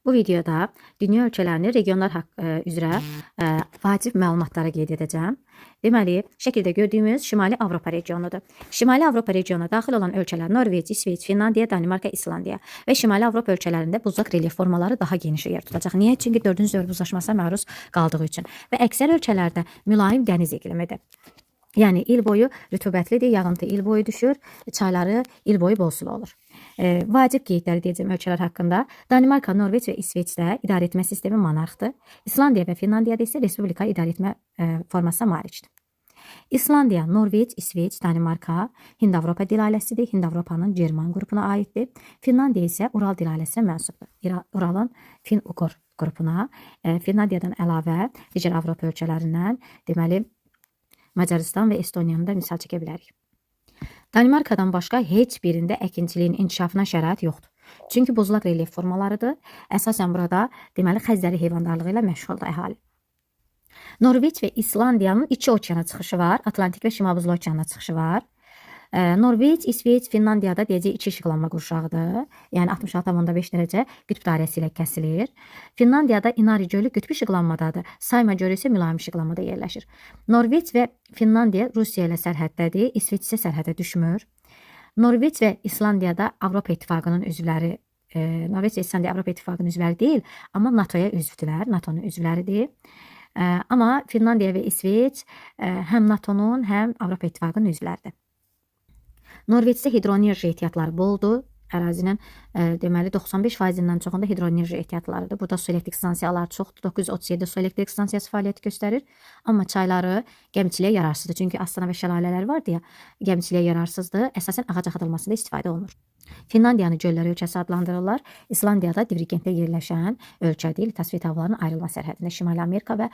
Bu videoda dünya ölkələrinin regionlar üzrə vacib məlumatları qeyd edəcəm. Deməli, şəkildə gördüyümüz Şimali Avropa regionudur. Şimali Avropa regionuna daxil olan ölkələr Norveç, İsveç, Finlandiya, Danimarka, İslandiya və Şimali Avropa ölkələrində buzlaq relyef formaları daha geniş yer tutacaq. Niyə? Çünki 4-cü dövr buzlaşmasına məruz qaldığı üçün. Və əksər ölkələrdə mülayim dəniz iqlimidir. Yəni il boyu rütubətlidir, yağıntı il boyu düşür, çayları il boyu bol sulu olur. Vacib qeydləri deyəcəm ölkələr haqqında. Danimarka, Norveç və İsveçdə idarəetmə sistemi monarxdır. İslandiya və Finlandiyada isə respublika idarəetmə formasına malikdir. İslandiya, Norveç, İsveç, Danimarka Hind-Avropa dil ailəsidir. Hind-Avropanın German qrupuna aiddir. Finlandiya isə Ural dil ailəsinə mənsubdur. Uralın Fin-Uqor qrupuna. Finlandiyadan əlavə digər Avropa ölkələrindən, deməli, Macaristan və Estoniyanı da misal çəkə bilərik. Danimarkadan başqa heç birində əkinçiliyin inkişafına şərait yoxdur. Çünki buzlaq relyef formalarıdır. Əsasən burada deməli xəzləri heyvandarlığı ilə məşğuldur əhali. Norveç və İslandiyanın iki okeana çıxışı var. Atlantik və Şimal Buzlu okeanına çıxışı var. Norveç, İsveç, Finlandiyada deyəcək iki işıqlanma qurşağıdır. Yəni 66,5 dərəcə qütb dairəsi ilə kəsilir. Finlandiyada Inari gölü qütbi işıqlanmadadır. Sayma gölü isə mülayim işıqlanmada yerləşir. Norveç və Finlandiya Rusiya ilə sərhəddədir. İsveç isə sərhədə düşmür. Norveç və İslandiyada Avropa İttifaqının üzvləri, Norveç və İslandiya Avropa İttifaqının üzvləri deyil, amma NATO-ya üzvdülər, NATO-nun üzvləridir. Amma Finlandiya və İsveç həm NATO-nun, həm Avropa İttifaqının üzvləridir. Norveçdə hidroenerji ehtiyatları boldur. Ərazinin deməli 95%-dən çoxunda hidroenerji ehtiyatlarıdır. Burada su elektrik stansiyaları çoxdur. 937 su elektrik stansiyası fəaliyyət göstərir. Amma çayları gəmiçiliyə yararsızdır. Çünki Astana və şəlalələri var deyə gəmiçiliyə yararsızdır. Əsasən ağac axıdılmasında istifadə olunur. Finlandiyanı göllər ölkəsi adlandırırlar. İslandiyada Divergentdə yerləşən ölkədir. Litosfer tavalarının ayrılma sərhədində Şimali Amerika və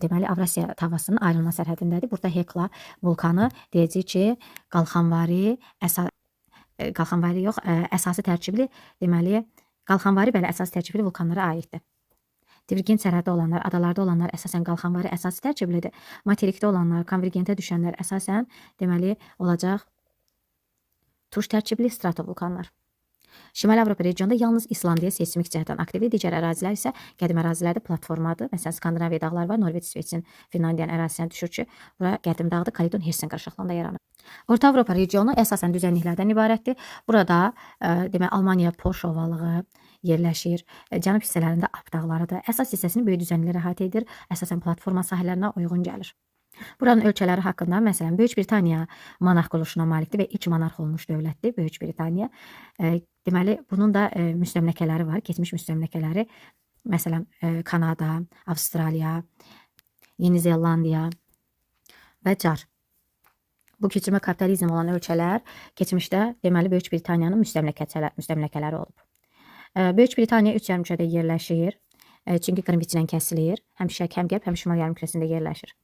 deməli Avrasiya tavasının ayrılma sərhədindədir. Burada Hekla vulkanı deyəcək ki, qalxanvari əsas qalxanvari yox, əsası tərkibli, deməli qalxanvari bəli əsas tərkibli vulkanlara aiddir. Divergent sərhəddə olanlar, adalarda olanlar əsasən qalxanvari əsası tərkiblidir. Materikdə olanlar, konvergentə düşənlər əsasən deməli olacaq turş tərkibli stratovulkanlar. Şimali Avropa regionunda yalnız İslandiya seysmik cəhətdən aktivdir. Digər ərazilər isə qədim ərazilərdə platformadır. Məsələn, Skandinaviya dağları var. Norveç, İsveçin, Finlandiyanın ərazisinə düşür ki, bura qədim dağdır. Kaledon Hersin qarışıqlığında yaranır. Orta Avropa regionu əsasən düzənliklərdən ibarətdir. Burada demək Almaniya Polşa ovalığı yerləşir. Cənub hissələrində Alp dağlarıdır. Əsas hissəsini böyük düzənliklər əhatə edir. Əsasən platforma sahələrinə uyğun gəlir. Buranın ölkələri haqqında, məsələn, Böyük Britaniya monarx quruluşuna malikdir və ilk monarx olmuş dövlətdir Böyük Britaniya. Deməli, bunun da müstəmləkələri var, keçmiş müstəmləkələri. Məsələn, Kanada, Avstraliya, Yeni Zelandiya və car. Bu keçirmə kapitalizm olan ölkələr keçmişdə deməli Böyük Britaniyanın müstəmləkələri olub. Böyük Britaniya üç yarımkürədə yerləşir. Çünki Qrinviçlə kəsilir. Həm şərq, həm qərb, həm şimal yarımkürəsində yerləşir.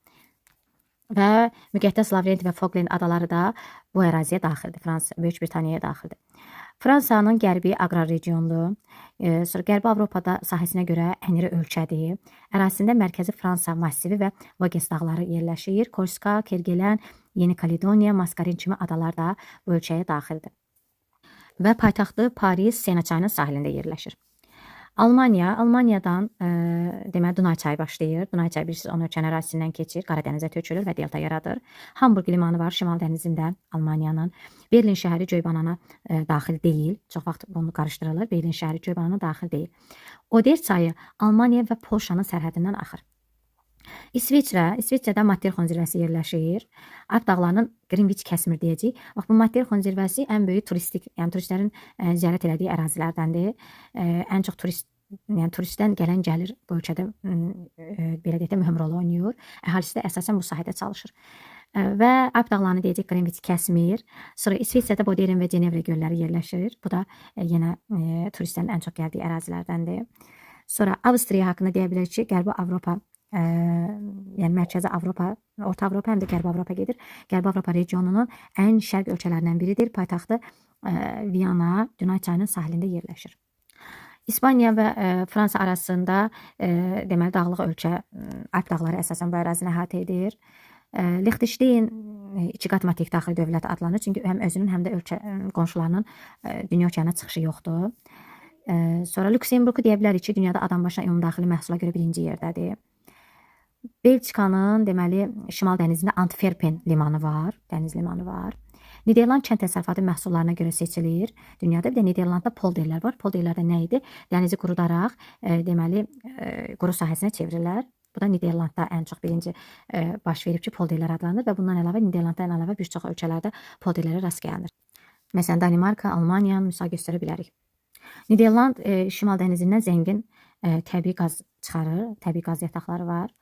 Və Müqəddəs Lavrenti və Falkland adaları da bu əraziyə daxildir. Fransa, Böyük Britaniyaya daxildir. Fransanın qərbi aqrar regionudur. Sonra Qərbi Avropada sahəsinə görə ən iri ölkədir. Ərazisində Mərkəzi Fransa massivi və Voges dağları yerləşir. Korsika, Kergelen, Yeni Kaledoniya, Maskarin kimi adalar da bu ölkəyə daxildir. Və paytaxtı Paris Sena çayının sahilində yerləşir. Almaniya, Almaniyadan deməli Dunay çayı başlayır. Dunay çayı bilirsiniz, onun ölkənin ərazisindən keçir, Qaradənizə tökülür və delta yaradır. Hamburq limanı var Şimal dənizində Almaniyanın. Berlin şəhəri Göybanana daxil deyil. Çox vaxt bunu qarışdırılır. Berlin şəhəri Göybanana daxil deyil. Oder çayı Almaniya və Polşanın sərhədindən axır. İsveçrə, İsveçrədə Matterhorn zirvəsi yerləşir. Alp dağlarının Greenwich kəsmir deyəcəyik. Bax bu Matterhorn zirvəsi ən böyük turistik, yəni turistlərin ziyarət elədiyi ərazilərdəndir. Ən çox turist, yəni turistdən gələn gəlir bu ölkədə belə deyək də mühüm rol oynayır. Əhalisi də əsasən bu sahədə çalışır. Və Alp dağlarını deyəcək Greenwich kəsmir. Sonra İsveçrədə Boderen və Cenevre gölləri yerləşir. Bu da yenə turistlərin ən çox gəldiyi ərazilərdəndir. Sonra Avstriya haqqında deyə bilərik ki, Qərbi Avropa, yəni Mərkəzi Avropa, Orta Avropa, həm də Qərbi Avropa gedir. Qərbi Avropa regionunun ən şərq ölkələrindən biridir. Paytaxtı Viyana, Dunay çayının sahilində yerləşir. İspaniya və Fransa arasında deməli dağlıq ölkə, Alp dağları əsasən bu ərazini əhatə edir. Liechtenstein iki qat materik daxili dövlət adlanır. Çünki həm özünün, həm də ölkə qonşularının dünya okeanına çıxışı yoxdur. Sonra Lüksemburqu deyə bilərik ki, dünyada adam başına ümumdaxili məhsula görə birinci yerdədir. Belçikanın deməli Şimal dənizində Antwerpen limanı var, dəniz limanı var. Niderland kənd təsərrüfatı məhsullarına görə seçilir. Dünyada bir də Niderlandda polderlər var. Polderlər də nə idi? Dənizi qurudaraq, deməli, quru sahəsinə çevirirlər. Bu da Niderlandda ən çox birinci baş verib ki, polderlər adlanır və bundan əlavə Niderlanddan əlavə bir çox ölkələrdə polderlərə rast gəlinir. Məsələn, Danimarka, Almaniya misal göstərə bilərik. Niderland Şimal dənizindən zəngin təbii qaz çıxarır, təbii qaz yataqları var.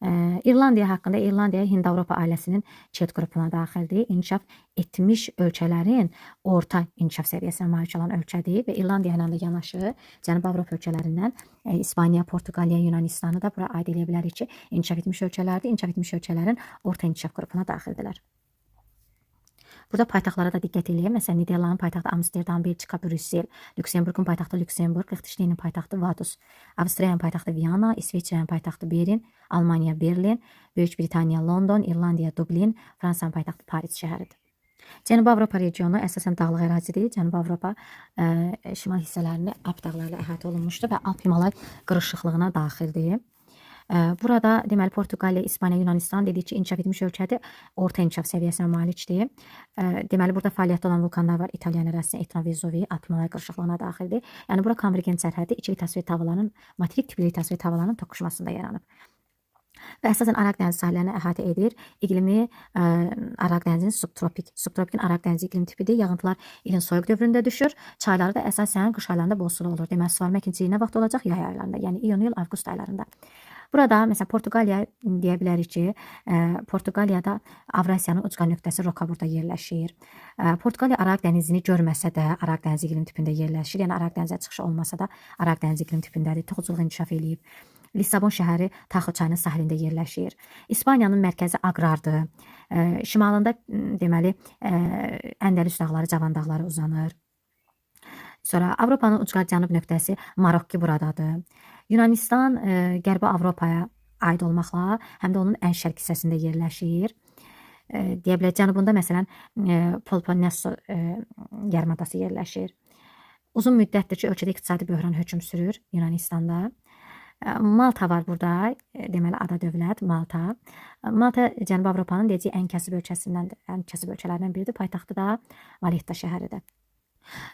İrlandiya haqqında İrlandiya Hind-Avropa ailəsinin Çelt qrupuna daxildir. İnkişaf etmiş ölkələrin orta inkişaf səviyyəsinə malik olan ölkədir və İrlandiya ilə də yanaşı Cənubi Avropa ölkələrindən İspaniya, Portuqaliya, Yunanistanı da bura aid eləyə bilərik ki, inkişaf etmiş ölkələrdir. İnkişaf etmiş ölkələrin orta inkişaf qrupuna daxildirlər. Burada paytaxtlara da diqqət eləyək. Məsələn, Niderlandın paytaxtı Amsterdam, Belçika, Brüssel, Lüksemburqun paytaxtı Lüksemburq, Lixtenşteynin paytaxtı Vaduz, Avstriyanın paytaxtı Viyana, İsveçrənin paytaxtı Bern, Almaniya Berlin, Böyük Britaniya London, İrlandiya Dublin, Fransanın paytaxtı Paris şəhəridir. Cənubi Avropa regionu əsasən dağlıq ərazidir. Cənubi Avropa şimal hissələrini Alp dağları ilə əhatə olunmuşdur və Alp-Himalay qırışıqlığına daxildir. Burada deməli Portuqaliya, İspaniya, Yunanistan dedik ki, inkişaf etmiş ölkədir, orta inkişaf səviyyəsinə malikdir. Deməli burada fəaliyyətdə olan vulkanlar var. İtalyan ərazisində Etna, Vezuvi, Alp-Himalay qırışıqlığına daxildir. Yəni bura Konvergent sərhədi iki litosfer tavalarının, materik tipli litosfer tavalarının toqquşmasında yaranıb. Və əsasən Araq dənizi sahillərini əhatə edir. İqlimi Araq dənizinin subtropikin Araq dənizi iqlim tipidir. Yağıntılar ilin soyuq dövründə düşür. Çayları da əsasən qış aylarında bol sulu olur. Deməli, suvarma əkinçiliyi nə vaxt olacaq? Yay aylarında, yəni iyun, iyul, avqust aylarında. Burada məsələn Portuqaliya deyə bilərik ki, Portuqaliyada Avrasiyanın ucqar nöqtəsi Roka burada yerləşir. Portuqaliya Araq dənizini görməsə də Araq dənizi iqlim tipində yerləşir. Yəni Araq dənizinə çıxışı olmasa da Araq dənizi iqlim tipindədir. Toxuculuq inkişaf eləyib. Lissabon şəhəri Taxo çayının sahilində yerləşir. İspaniyanın mərkəzi aqrardır. Şimalında deməli Əndəlüs dağları, Cavan dağları uzanır. Sonra Avropanın ucqar cənub nöqtəsi Marokki buradadır. Yunanistan Qərbi Avropaya aid olmaqla həm də onun ən şərq hissəsində yerləşir. Deyə bilərik, cənubunda məsələn Peloponneso yarımadası yerləşir. Uzun müddətdir ki, ölkədə iqtisadi böhran hökm sürür Yunanistanda. Malta var burada, deməli ada dövlət Malta. Malta Cənubi Avropanın deyəcək ən kasıb ölkəsindəndir, ən kasıb ölkələrindən biridir. Paytaxtı da Valetta şəhəridir.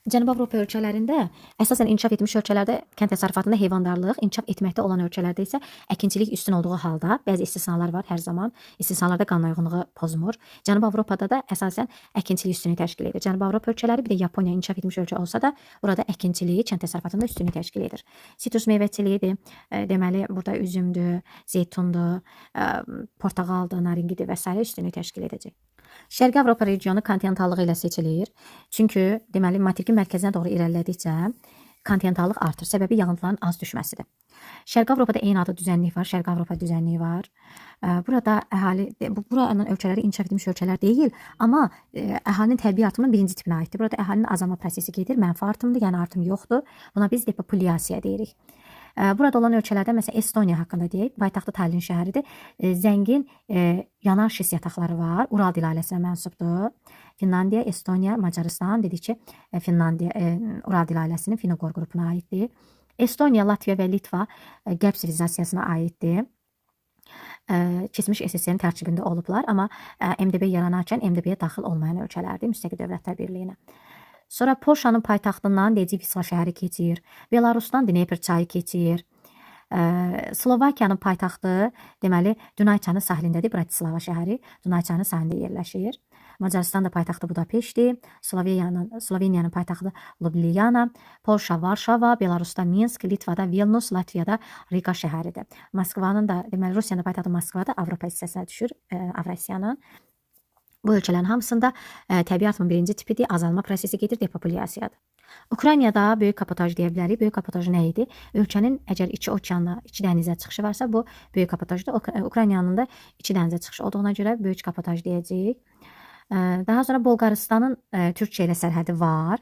Cənubi Avropa ölkələrində, əsasən inkişaf etmiş ölkələrdə kənd təsərrüfatında heyvandarlıq, inkişaf etməkdə olan ölkələrdə isə əkinçilik üstün olduğu halda bəzi istisnalar var hər zaman. İstisnalarda qanuna uyğunluğu pozmur. Cənubi Avropada da əsasən əkinçilik üstünlük təşkil edir. Cənubi Avropa ölkələri bir də Yaponiya inkişaf etmiş ölkə olsa da, burada əkinçiliyi kənd təsərrüfatında üstünlük təşkil edir. Sitrus meyvəçiliyidir. Deməli burada üzümdür, zeytundur, portağaldır, naringidir və sairə üstünlük təşkil edəcək. Şərqi Avropa regionu kontinentallığı ilə seçilir. Çünki deməli materikin mərkəzinə doğru irəlilədikcə kontinentallıq artır. Səbəbi yağıntıların az düşməsidir. Şərqi Avropada eyni adlı düzənlik var. Şərqi Avropa düzənliyi var. Burada əhali, buranın ölkələri inkişaf etmiş ölkələr deyil, amma əhalinin təbii artımının birinci tipinə aiddir. Burada əhalinin azalma prosesi gedir, mənfi artımdır, yəni artım yoxdur. Buna biz depopulyasiya deyirik. Burada olan ölkələrdə məsələn Estoniya haqqında deyək, paytaxtı Tallinn şəhəridir. Zəngin yanar şist yataqları var. Ural dil ailəsinə mənsubdur. Finlandiya, Estoniya, Macarıstan dedik ki, Finlandiya Ural dil ailəsinin Finogor qrupuna aiddir. Estoniya, Latviya və Litva Qərb sivilizasiyasına aiddir. Keçmiş SSR-nin tərkibində olublar, amma MDB yaranarkən MDB-yə daxil olmayan ölkələrdir, Müstəqil Dövlətlər Birliyinə. Sonra Polşanın paytaxtından deyəcək Visla şəhəri keçir. Belarusdan Dnepr çayı keçir. Slovakiyanın paytaxtı deməli Dunay çayının sahilindədir, Bratislava şəhəri Dunay çayının sahilində yerləşir. Macarıstan da paytaxtı Budapeştdir. Sloveniyanın paytaxtı Ljubljana, Polşa Varşava, Belarusda Minsk, Litvada Vilnius, Latviyada Riqa şəhəridir. Moskvanın da, deməli Rusiyanın da paytaxtı Moskvada Avropa hissəsinə düşür, Avrasiyanın. Bu ölkələrin hamısında təbii artımın birinci tipidir, azalma prosesi gedir, depopulyasiyadır. Ukraynada böyük kabotaj deyə bilərik. Böyük kabotaj nə idi? Ölkənin əgər iki okeana, iki dənizə çıxışı varsa, bu böyük kabotajdır. Ukraynanın da iki dənizə çıxışı olduğuna görə böyük kabotaj deyəcəyik. Daha sonra Bolqarıstanın Türkiyə ilə sərhədi var.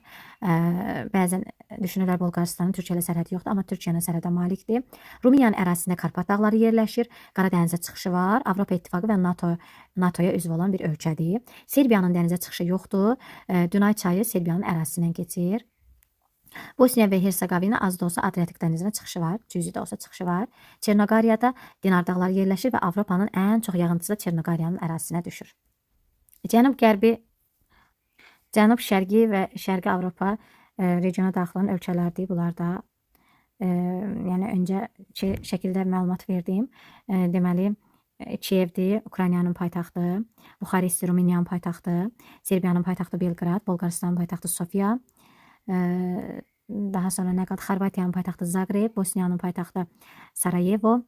Bəzən düşünürlər Bolqarıstanın Türkiyə ilə sərhədi yoxdur, amma Türkiyə ilə sərhədə malikdir. Rumıniyanın ərazisində Karpat dağları yerləşir. Qara dənizə çıxışı var. Avropa İttifaqı və NATO-ya üzv olan bir ölkədir. Serbiyanın dənizə çıxışı yoxdur. Dunay çayı Serbiyanın ərazisindən keçir. Bosniya və Herseqovina az da olsa Adriatik dənizinə çıxışı var, cüzi də olsa çıxışı var. Çernoqoriyada Dinar dağları yerləşir və Avropanın ən çox yağıntısı da Çernoqoriyanın ərazisinə düşür. Cənub-qərbi, cənub-şərqi və Şərqi Avropa regiona daxil olan ölkələrdir. Bunlar da yəni öncə şəkildə məlumat verdim. Deməli, Kiyevdir, Ukraynanın paytaxtı, Buxarest Rumıniyanın paytaxtı, Serbiyanın paytaxtı Belqrad, Bolqarıstanın paytaxtı Sofiya, daha sonra nə qaldı? Xorvatiyanın paytaxtı Zaqreb, Bosniyanın paytaxtı Sarayevo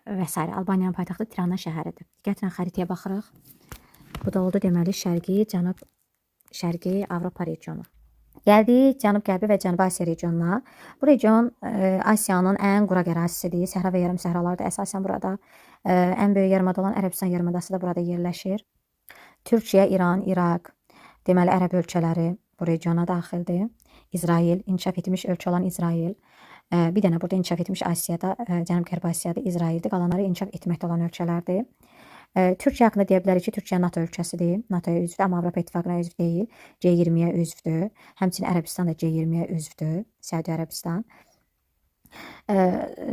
və sair. Albaniyanın paytaxtı Tirana şəhəridir. Diqqətlə xəritəyə baxırıq. Bu da oldu deməli Şərqi, Cənub Şərqi Avropa regionu. Gəldik Cənub-Qərbi və Cənubi Asiya regionuna. Bu region Asiyanın ən quraq ərazisidir. Səhra və yarım səhralar da əsasən burada. Ən böyük yarımada olan Ərəbistan yarımadası da burada yerləşir. Türkiyə, İran, İraq, deməli ərəb ölkələri bu regiona daxildir. İsrail, inkişaf etmiş ölkə olan İsrail. Bir dənə burada inkişaf etmiş Asiyada, Cənub-Qərbi Asiyada İsraildir. Qalanları inkişaf etməkdə olan ölkələrdir. Türkiyə haqqında deyə bilərik ki, Türkiyə NATO ölkəsidir. NATO-ya üzvdür, amma Avropa İttifaqına üzv deyil. G20-yə üzvdür. Həmçinin Ərəbistan da G20-yə üzvdür. Səudiyyə Ərəbistan.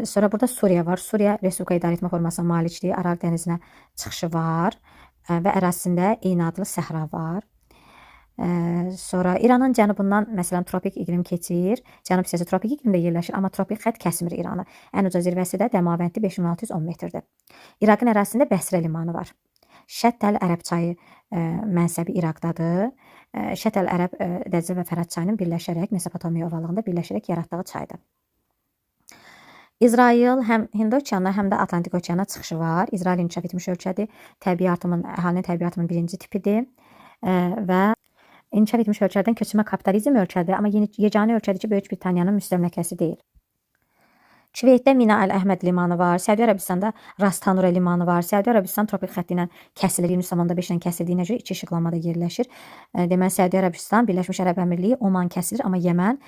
Sonra burada Suriya var. Suriya respublika idarə etmə formasına malikdir. Aral dənizinə çıxışı var və ərazisində eyni adlı səhra var. Sonra İranın cənubundan məsələn tropik iqlim keçir. Cənub hissəsi tropik iqlimdə yerləşir, amma tropik xətt kəsmir İranı. Ən uca zirvəsi də Dəmavənddir, 5610 metrdir. İraqın ərazisində Bəsrə limanı var. Şəttəl Ərəb çayı mənsəbi İraqdadır. Şəttəl Ərəb Dəclə və Fərat çayının birləşərək Mesopotamiya ovalığında birləşərək yaratdığı çaydır. İsrail həm Hind okeanına, həm də Atlantik okeana çıxışı var. İsrail inkişaf etmiş ölkədir. Təbii artımın, əhalinin təbii artımın birinci tipidir. Və inkişaf etmiş ölkələrdən köçürmə kapitalizm ölkədir, amma yeganə ölkədir ki, Böyük Britaniyanın müstəmləkəsi deyil. Küveytdə Mina Əl-Əhməd limanı var. Səudiyyə Ərəbistanda Ras Tanura limanı var. Səudiyyə Ərəbistan tropik xətti ilə kəsilir. 23,5 ilə kəsildiyinə görə iki işıqlanmada yerləşir. Deməli Səudiyyə Ərəbistan, Birləşmiş Ərəb Əmirliyi, Oman kəsilir, amma Yəmən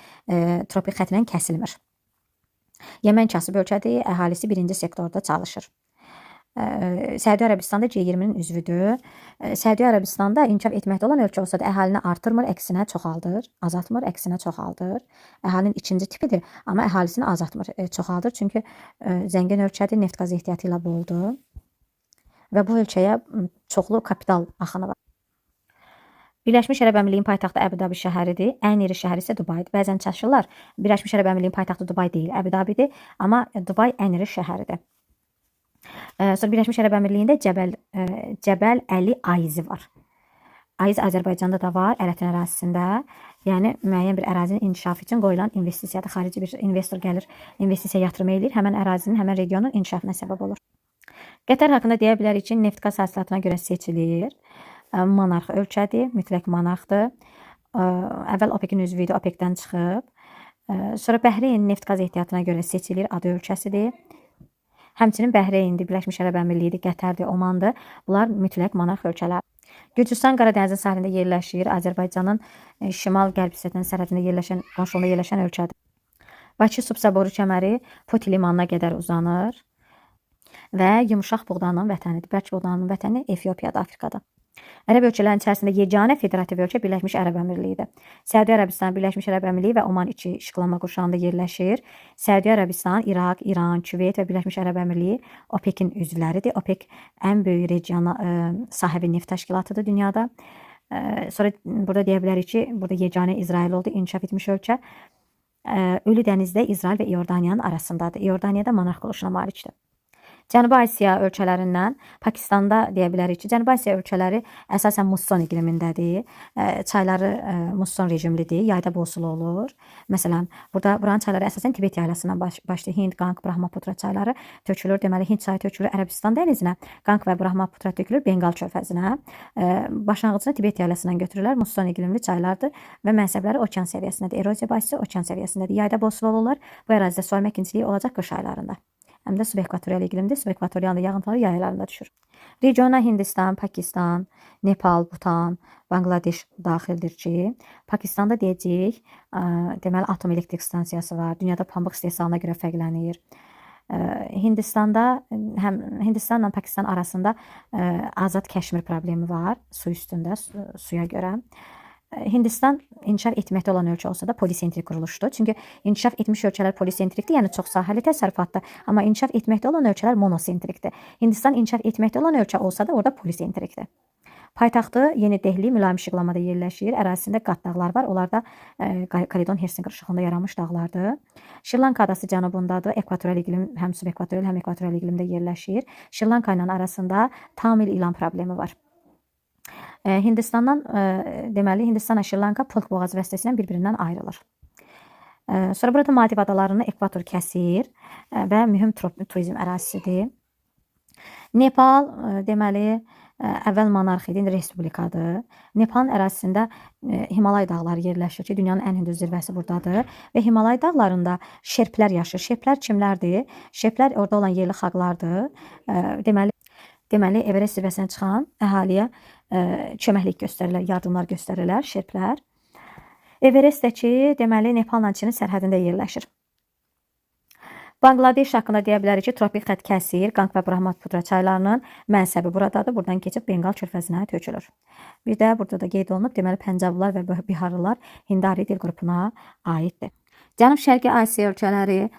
tropik xətti ilə kəsilmir. Yəmən kasıb ölkədir, əhalisi birinci sektorda çalışır. Səudiyyə Ərəbistan da G20-nin üzvüdür. Səudiyyə Ərəbistanda inkişaf etməkdə olan ölkə olsa da əhalini artırmır, əksinə çoxaldır. Azaltmır, əksinə çoxaldır. Əhalinin ikinci tipidir, amma əhalisini azaltmır, çoxaldır. Çünki zəngin ölkədir, neft-qaz ehtiyatı ilə boldur. Və bu ölkəyə çoxlu kapital axını var. Birləşmiş Ərəb Əmirliyinin paytaxtı Əbu-Dabi şəhəridir. Ən iri şəhər isə Dubaydır. Bəzən çaşırlar. Birləşmiş Ərəb Əmirliyinin paytaxtı Dubay deyil, Əbu-Dabidir, amma Dubay ən iri şəhəridir. Sonra Birləşmiş Ərəb Əmirliyində Cəbəl Əli Ayizi var. Ayiz Azərbaycanda da var, Ələtin ərazisində. Yəni müəyyən bir ərazinin inkişafı üçün qoyulan investisiyadır. Xarici bir investor gəlir, investisiya yatırım eləyir, həmən ərazinin, həmən regionun inkişafına səbəb olur. Qətər haqqında deyə bilərik ki, neft-qaz hasilatına görə seçilir. Monarx ölkədir, mütləq monarxdır. Əvvəl OPEC-in üzvü idi, OPEC-dən çıxıb. Sonra Bəhreyn neft-qaz ehtiyatına görə seçilir, adı ölkəsidir. Həmçinin Bəhreyndir, Birləşmiş Ərəb Əmirliyidir, Qətərdir, Omandır. Bunlar mütləq monarx ölkələr. Gürcüstan Qara dənizin sahilində yerləşir. Azərbaycanın şimal-qərb hissəsinin sərhədində yerləşən, qonşuluğunda yerləşən ölkədir. Bakı-Supsa boru kəməri Poti limanına qədər uzanır və yumşaq buğdanın vətənidir. Bərk buğdanın vətəni Efiopiyadır, Afrikada. Ərəb ölkələrinin içərisində yeganə federativ ölkə Birləşmiş Ərəb Əmirliyidir. Səudiyyə Ərəbistanı, Birləşmiş Ərəb Əmirliyi və Oman iki işıqlanma qurşağında yerləşir. Səudiyyə Ərəbistanı, İraq, İran, Küveyt və Birləşmiş Ərəb Əmirliyi OPEC-in üzvləridir. OPEC ən böyük regional sahəvi neft təşkilatıdır dünyada. Sonra burada deyə bilərik ki, burada yeganə İsrail oldu, inkişaf etmiş ölkə. Ölü dənizdə İsrail və İordaniyanın arasındadır. İordaniyada monarx quruluşuna malikdir. Cənubi Asiya ölkələrindən Pakistanda deyə bilərik ki, Cənubi Asiya ölkələri əsasən musson iqlimindədir. Çayları musson rejimlidir, yayda bol sulu olur. Məsələn, burada buranın çayları əsasən Tibet yaylasından başlayır. Hind, Qanq, Brahmaputra çayları tökülür. Deməli, Hind çayı tökülür Ərəbistan dənizinə, Qanq və Brahmaputra tökülür Benqal körfəzinə. Başlanğıcını Tibet yaylasından götürürlər. Musson iqlimli çaylardır və mənsəbləri okean səviyyəsindədir. Eroziya basisi okean səviyyəsindədir. Yayda bol sulu olurlar. Bu ərazidə suvarma əkinçiliyi olacaq qış aylarında. Həm də subekvatorial iqlimdir. Subekvatorial yağıntıları yay aylarında düşür. Regiona Hindistan, Pakistan, Nepal, Butan, Bangladeş daxildir ki, Pakistanda deyəcəyik, deməli atom elektrik stansiyası var. Dünyada pambıq istehsalına görə fərqlənir. Hindistanda həm Hindistanla Pakistan arasında azad Kəşmir problemi var su üstündə, suya görə. Hindistan inkişaf etməkdə olan ölkə olsa da polisentrik quruluşdur. Çünki inkişaf etmiş ölkələr polisentrikdir, yəni çox sahəli təsərrüfatdır. Amma inkişaf etməkdə olan ölkələr monosentrikdir. Hindistan inkişaf etməkdə olan ölkə olsa da orada polisentrikdir. Paytaxtı Yeni Dehli mülayim işıqlamada yerləşir. Ərazisində qat dağlar var. Onlar da Kaledon Hersin qırışıqlığında yaranmış dağlardır. Şri-Lanka adası cənubundadır. Ekvatorial iqlim həm subekvatorial, həm ekvatorial iqlimdə yerləşir. Şri-Lanka ilə arasında Tamil ilan problemi var. Hindistandan deməli Hindistanla Şri-Lanka Polk boğazı vasitəsilə bir-birindən ayrılır. Sonra burada Maldiv adalarını ekvator kəsir və mühüm turizm ərazisidir. Nepal deməli əvvəl monarxiya idi, indi respublikadır. Nepalın ərazisində Himalay dağları yerləşir ki, dünyanın ən hündür zirvəsi burdadır və Himalay dağlarında şerplər yaşayır. Şerplər kimlərdir? Şerplər orada olan yerli xalqlardır. Deməli Everest zirvəsinə çıxan əhaliyə köməklik göstərirlər, yardımlar göstərirlər şerplər. Everest də ki, deməli Nepalla Çinin sərhədində yerləşir. Bangladeş haqqında deyə bilərik ki, tropik xətt kəsir, Qanq və Brahmaputra çaylarının mənsəbi buradadır. Buradan keçib Benqal körfəzinə tökülür. Bir də burada da qeyd olunub, deməli Pəncablılar və Biharlılar Hindari dil qrupuna aiddir. Cənub-Şərqi Asiya ölkələri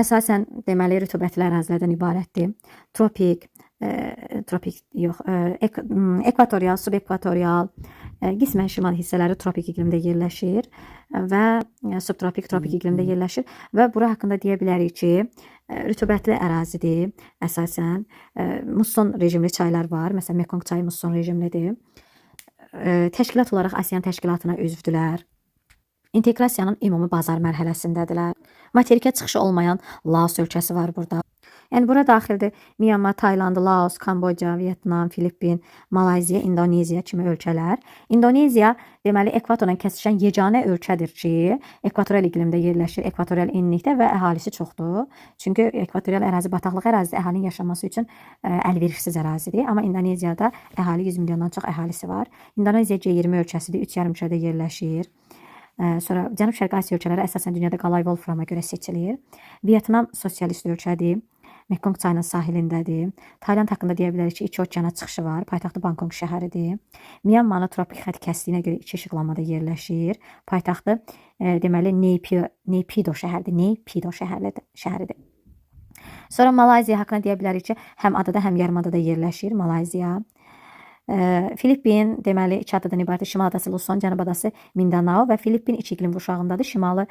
əsasən deməli rütubətli ərazilərdən ibarətdir. Tropik, tropik yox, ekvatorial, subekvatorial, qismən şimal hissələri tropik iqlimdə yerləşir və subtropik, tropik iqlimdə yerləşir və bura haqqında deyə bilərik ki, rütubətli ərazidir əsasən. Musson rejimli çaylar var. Məsələn, Mekong çayı musson rejimlidir. Təşkilat olaraq ASEAN təşkilatına üzvdülər. İnteqrasiyanın ümumi bazar mərhələsindədirlər. Materikə çıxışı olmayan Laos ölkəsi var burada. Yəni bura daxildir Myanmar, Tayland, Laos, Kamboca, Vyetnam, Filippin, Malayziya, İndoneziya kimi ölkələr. İndoneziya deməli ekvatorla kəsişən yeganə ölkədir ki, ekvatorial iqlimdə yerləşir, ekvatorial enlikdə və əhalisi çoxdur. Çünki ekvatorial ərazi bataqlıq ərazidir, əhalinin yaşaması üçün əlverişsiz ərazidir. Amma İndoneziyada əhali 100 milyondan çox əhalisi var. İndoneziya G20 ölkəsidir, 3 yarımkürədə yerləşir. Sonra Cənub-Şərqi Asiya ölkələri əsasən dünyada qalay Wolframa görə seçilir. Vyetnam sosialist ölkədir. Mekong çayının sahilindədir. Tayland haqqında deyə bilərik ki, iki okeana çıxışı var. Paytaxtı Bangkok şəhəridir. Myanmarı tropik xətt kəsdiyinə görə iki işıqlamada yerləşir. Paytaxtı deməli Naypyidaw şəhəridir. Naypyidaw şəhəridir. Sonra Malayziya haqqında deyə bilərik ki, həm adada, həm yarımadada yerləşir Malayziya. Filippin deməli iki adadan ibarətdir. Şimal adası Luzon, Cənub adası Mindanao və Filippin iki iqlim qurşağındadır. Şimalı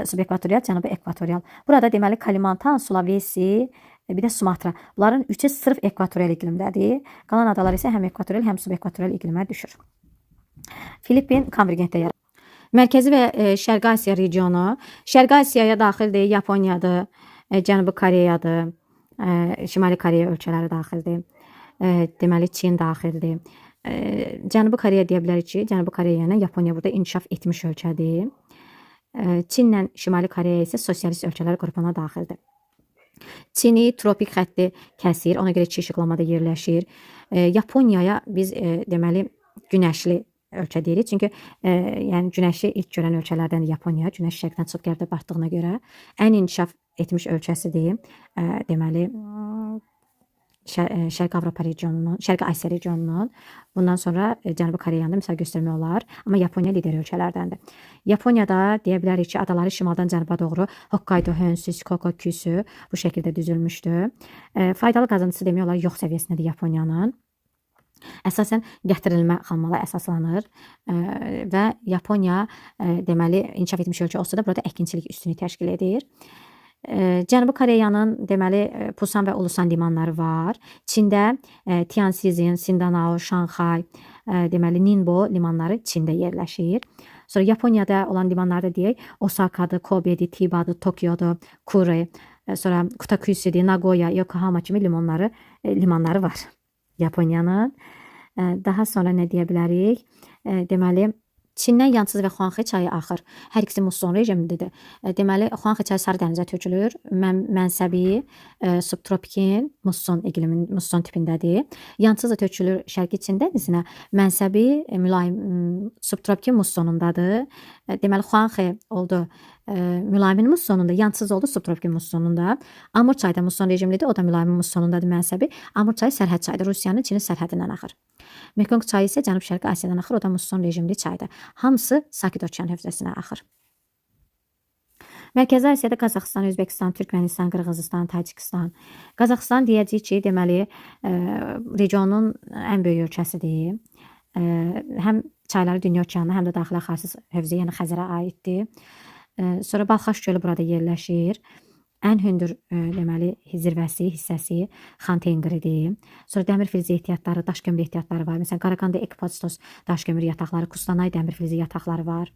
subekvatorial, cənubu ekvatorial. Burada deməli Kalimantan, Sulawesi, bir də Sumatra. Bunların üçü sırf ekvatorial iqlimdədir. Qalan adalar isə həm ekvatorial, həm subekvatorial iqlimə düşür. Filippin konvergentdə yaranır. Mərkəzi və Şərqi Asiya regionu. Şərqi Asiyaya daxildir Yaponiyadır, Cənubi Koreyadır, Şimali Koreya ölkələri daxildir. Deməli Çin daxildir. Cənubi Koreya deyə bilərik ki, Cənubi Koreya ilə Yaponiya burada inkişaf etmiş ölkədir. Çinlə Şimali Koreya isə sosialist ölkələr qrupuna daxildir. Çini tropik xətti kəsir, ona görə iki işıqlamada yerləşir. Yaponiyaya biz deməli günəşli ölkə deyirik. Çünki yəni günəşi ilk görən ölkələrdəndir Yaponiya. Günəş şərqdən çıxıb qərbdə batdığına görə ən inkişaf etmiş ölkəsidir. Deməli Şərqi Avropa regionunun, Şərqi Asiya regionunun, bundan sonra Cənubi Koreyanı da misal göstərmək olar. Amma Yaponiya lider ölkələrdəndir. Yaponiyada deyə bilərik ki, adaları şimaldan cənuba doğru Hokkaido, Honshu, Shikoku, Kyushu bu şəkildə düzülmüşdür. Faydalı qazıntısı demək olar yox səviyyəsindədir Yaponiyanın. Əsasən gətirilmə xammala əsaslanır və Yaponiya deməli inkişaf etmiş ölkə olsa da burada əkinçilik üstünlük təşkil edir. Cənubi Koreyanın deməli Pusan və Ulusan limanları var. Çində Tianjin, Sindanao, Şanxay, deməli Ningbo limanları Çində yerləşir. Sonra Yaponiyada olan limanlarda deyək, Osakadır, Kobedir, Tibadır, Tokiodur, Kure, sonra Kutakyushu'dur, Nagoya, Yokohama kimi limanları var Yaponiyanın. Daha sonra nə deyə bilərik? Deməli Çindən Yansız və Xuanxə çayı axır. Hər ikisi musson rejimlidir. Deməli, Xuanxə çayı Sarı dənizə tökülür. Mənsəbi subtropikin musson iqlimin musson tipindədir. Yansız da tökülür Şərqi Çin dənizinə. Mənsəbi mülayim subtropikin mussonundadır. Deməli, Xuanxə oldu mülayimin mussonunda, Yansız oldu subtropikin mussonunda. Amur çayı da musson rejimlidir. O da mülayimin mussonundadır mənsəbi. Amur çayı sərhəd çayıdır. Rusiyanın Çinin sərhədindən axır. Mekong çayı isə Cənub-Şərqi Asiyadan axır, o da musson rejimli çaydır. Hamısı Sakit Okean hövzəsinə axır. Mərkəzi Asiyada Qazaxıstan, Özbəkistan, Türkmənistan, Qırğızistan, Tacikistan. Qazaxıstan deyəcəyik ki, deməli, regionun ən böyük ölkəsidir. Həm çayları Dünya Okeanına, həm də daxili axarsız hövzəyə, yəni Xəzərə aiddir. Sonra Balxaş gölü burada yerləşir. Ən hündür deməli zirvəsi, hissəsi Xan Tengridir. Sonra dəmir filizi ehtiyatları, daş kömür ehtiyatları var. Məsələn, Qaraqanda Ekibastuz daş kömür yataqları, Kustanay dəmir filizi yataqları var.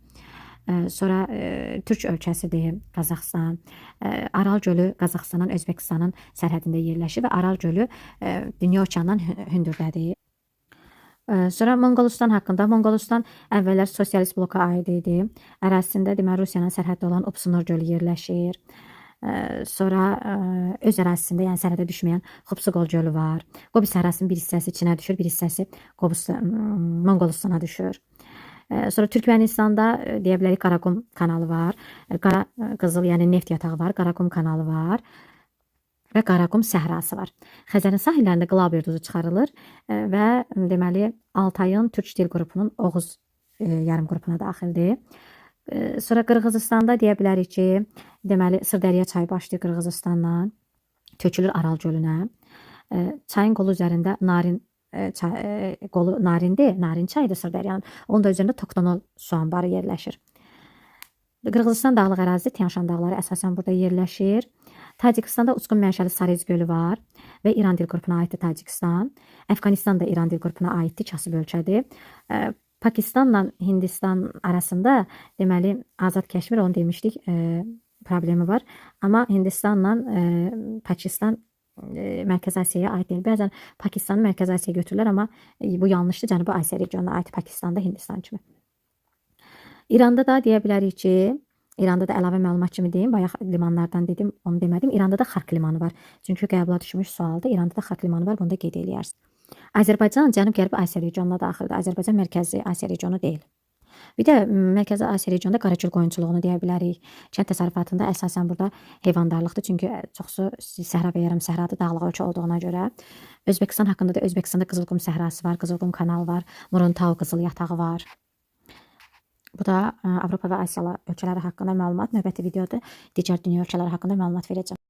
Sonra türk ölkəsidir Qazaxıstan. Aral gölü Qazaxıstanın Özbəkistanın sərhədində yerləşir və Aral gölü Dünya Okeanından hündürdədir. Sonra Monqolistan haqqında. Monqolistan əvvəllər sosialist bloka aid idi. Ərazisində deməli Rusiyanın sərhəddə olan Upsunor gölü yerləşir. Sonra öz ərazisində, yəni sərhədə düşməyən Xupsuqol gölü var. Gobi səhrasının bir hissəsi Çinə düşür, bir hissəsi Monqolistana düşür. Sonra Türkmənistanda deyə bilərik Qaraqum kanalı var. Qara qızıl, yəni neft yatağı var. Qaraqum kanalı var və Qaraqum səhrası var. Xəzərin sahillərində Qlabir duzu çıxarılır və deməli Altayın türk dil qrupunun Oğuz yarım qrupuna daxildir. Sonra Qırğızistanda deyə bilərik ki, deməli Sırdərya çayı başlayır Qırğızıstandan, tökülür Aral gölünə. Çayın qolu üzərində Narin çay, qolu Narindir, Narin çayıdır Sırdəryanın. Onun da üzərində Toktanol su anbarı yerləşir. Qırğızistan dağlıq ərazisi Tyan-Şan dağları əsasən burada yerləşir. Tacikistanda uçqun mənşəli Sarez gölü var və İran dil qrupuna aiddir Tacikistan. Əfqanistan da İran dil qrupuna aiddir, kasıb ölkədir. Pakistanla Hindistan arasında deməli Azad Kəşmir, onu demişdik, problemi var. Amma Hindistanla Pakistan Mərkəzi Asiyaya aid deyil. Bəzən Pakistanı Mərkəzi Asiyaya götürürlər, amma bu yanlışdır. Cənubi Asiya regionuna aid Pakistanda Hindistan kimi. İranda da deyə bilərik ki, İranda da əlavə məlumat kimi deyim, bayaq limanlardan dedim, onu demədim. İranda da Xark limanı var. Çünki qəbula düşmüş sualdır. İranda da Xark limanı var, bunu da qeyd eləyərsiniz. Azərbaycan Cənub-Qərbi Asiya regionuna daxildir. Azərbaycan Mərkəzi Asiya regionu deyil. Bir də Mərkəzi Asiya regionunda Qaragöl qoyunçuluğunu deyə bilərik. Kənd təsərrüfatında əsasən burada heyvandarlıqdır. Çünki çoxsu səhra və yarım səhradır, dağlıq ölkə olduğuna görə. Özbəkistan haqqında da Özbəkistanda Qızılqum səhrası var, Qızılqum kanalı var, Muruntau qızıl yatağı var. Bu da Avropa və Asiya ölkələri haqqında məlumat. Növbəti videoda digər dünya ölkələri haqqında məlumat verəcəm.